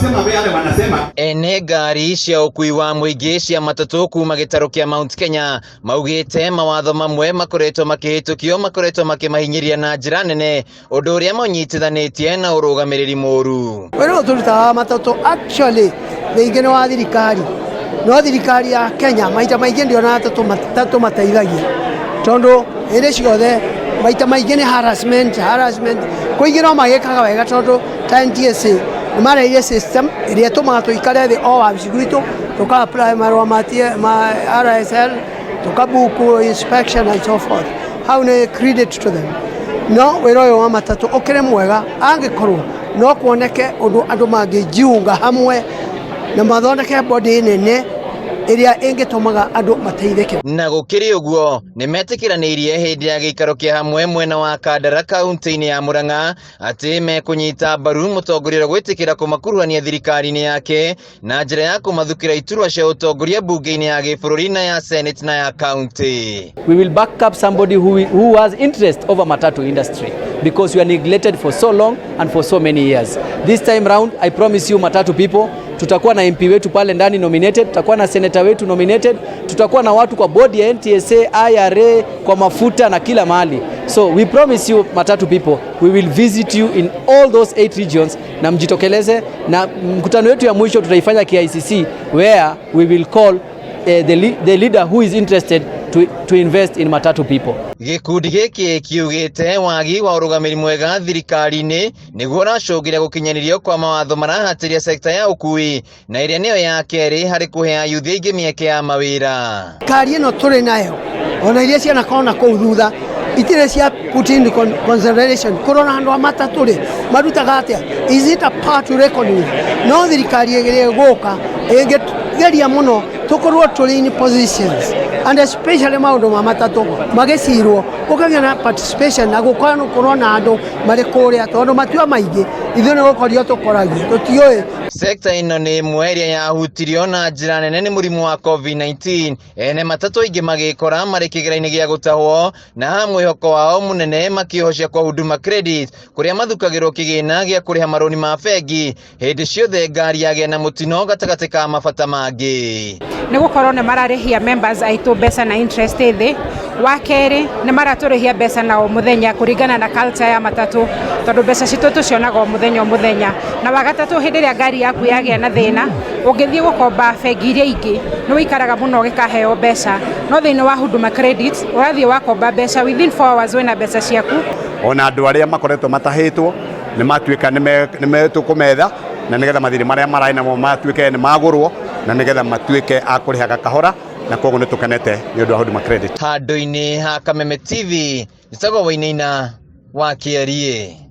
Sema wale wanasema. Ene ngari cia ũkui wa mũingĩ cia matatũ kuma gĩtarũ kĩa Mount Kenya maugĩte mawatho mamwe makoretwo makĩhĩtũkio makoretwo makĩmahinyĩria na njĩra nene, ũndũ ũrĩa maunyitithanĩtie na ũrũgamĩrĩri mũru. Wĩra ũyũ tũrutaga matatũ actually rĩngĩ nĩ wa thirikari, no thirikari ya Kenya maita maingĩ ndionaga ta tũmateithagia, tondũ hĩndĩ ciothe maita maingĩ nĩ harassment, harassment. Kũingĩ no magĩkaga wega, tondũ ta NTSA nĩ mareire system ĩrĩa ĩtũmaga tũikare thĩ o wabici gwitũ, tũka apply marũa ma RSL, tũkabuku inspection and so forth. Hau nĩ credit to them. No wĩra ũyũ wa matatũ ũkĩrĩ mwega angĩkorwo no kuoneke ũndũ andũ mangĩjiunga hamwe na mathondeke body nene ĩrĩa ĩngĩtũmaga andũ mateithĩke. Na gũkĩrĩ ũguo, nĩ metĩkĩranĩirie hĩndĩ ya gĩikaro kĩa hamwe mwena wa Kandara kaunti-inĩ ya Murang'a atĩ mekũnyita mbaru mũtongoria ũrĩa gwĩtĩkĩra kũmakuruhania thirikari-inĩ yake na njĩra ya kũmathukĩra iturwa cia ũtongoria mbunge-inĩ ya gĩbũrũri na ya Senate na ya kaunti. We will back up somebody who has interest over matatu industry because we are neglected for so long and for so many years. This time round, I promise you, matatu people, tutakuwa na MP wetu pale ndani nominated, tutakuwa na senator wetu nominated, tutakuwa na watu kwa bodi ya NTSA, IRA, kwa mafuta na kila mahali. So we promise you, matatu people, we will visit you in all those eight regions na mjitokeleze, na mkutano wetu ya mwisho tutaifanya KICC, where we will call the leader who is interested to invest in matatu people. Gĩkundi gĩkĩ kiugĩte wagi wa ũrũgamĩrĩri mwega thirikari-inĩ nĩguo ũracũngĩra gũkinyanĩrio kwa mawatho marahatĩria sekta ya ũkui, na ĩrĩa nĩyo ya kerĩ harĩ kũhe ayuthi aingĩ mĩeke ya mawĩra. Thirikari ĩno tũrĩ nayo, ona iria cianakorwo na kũu thutha, itirĩ cia put in consideration kũrora andũ a matatũ rĩ marutaga atĩa. Is it a part to reckon with? No thirikari ĩrĩa ĩgũka ĩngĩgeria mũno tũkorwo tũrĩ in positions, and especially maũndũ ma matatũ magĩcirwo, gũkagĩa na participation na gũkorwo na andũ marĩ kũrĩa, tondũ matua maingĩ ithuĩ nĩ gũkorio tũkoragio tũtiũĩ. Sekta ĩno nĩ ĩmwe ĩrĩa yahutirio na njĩra nene nĩ mũrimũ wa COVID-19, ene matatũ aingĩ magĩkora marĩ kĩgera-inĩ gĩa gũtahwo, na mwĩhoko wao mũnene makĩhocia kwa Huduma Credit, kũrĩa mathukagĩrwo kĩgĩna gĩa kũrĩha marũni ma bengi hĩndĩ ciothe ngari yagĩa na mũtino, gatagatĩ ka mabata mangĩ. Nĩ gũkorwo nĩ mararĩhia members aitũ mbeca na interest thĩ. Wa kerĩ, nĩ maratũrĩhia mbeca na o mũthenya kũringana na culture ya matatũ, tondũ mbeca citũ tũcionaga o mũthenya o mũthenya. Na wa gatatũ, hĩndĩ ĩrĩa ngari yaku yagĩa na thĩna, ũngĩthiĩ gũkomba bengi iria ingĩ nĩ wĩikaraga mũno ũgĩkaheo mbeca, no thĩinĩ wa Huduma Credit ũrathiĩ wakomba mbeca, within 4 hours wĩna mbeca ciaku. Ona andũ arĩa makoretwo matahĩtwo nĩ matuĩka nĩ tũkũmetha, na nĩgetha mathirĩ marĩa mararĩ namo matuĩke nĩ magũrwo, na nĩgetha matuĩke a kũrĩhaga kahora, na koguo nĩ tũkenete nĩ ũndũ wa Huduma Credit. Handũ-inĩ ha Kameme TV, njĩtagwo Wainaina wa Kĩarie.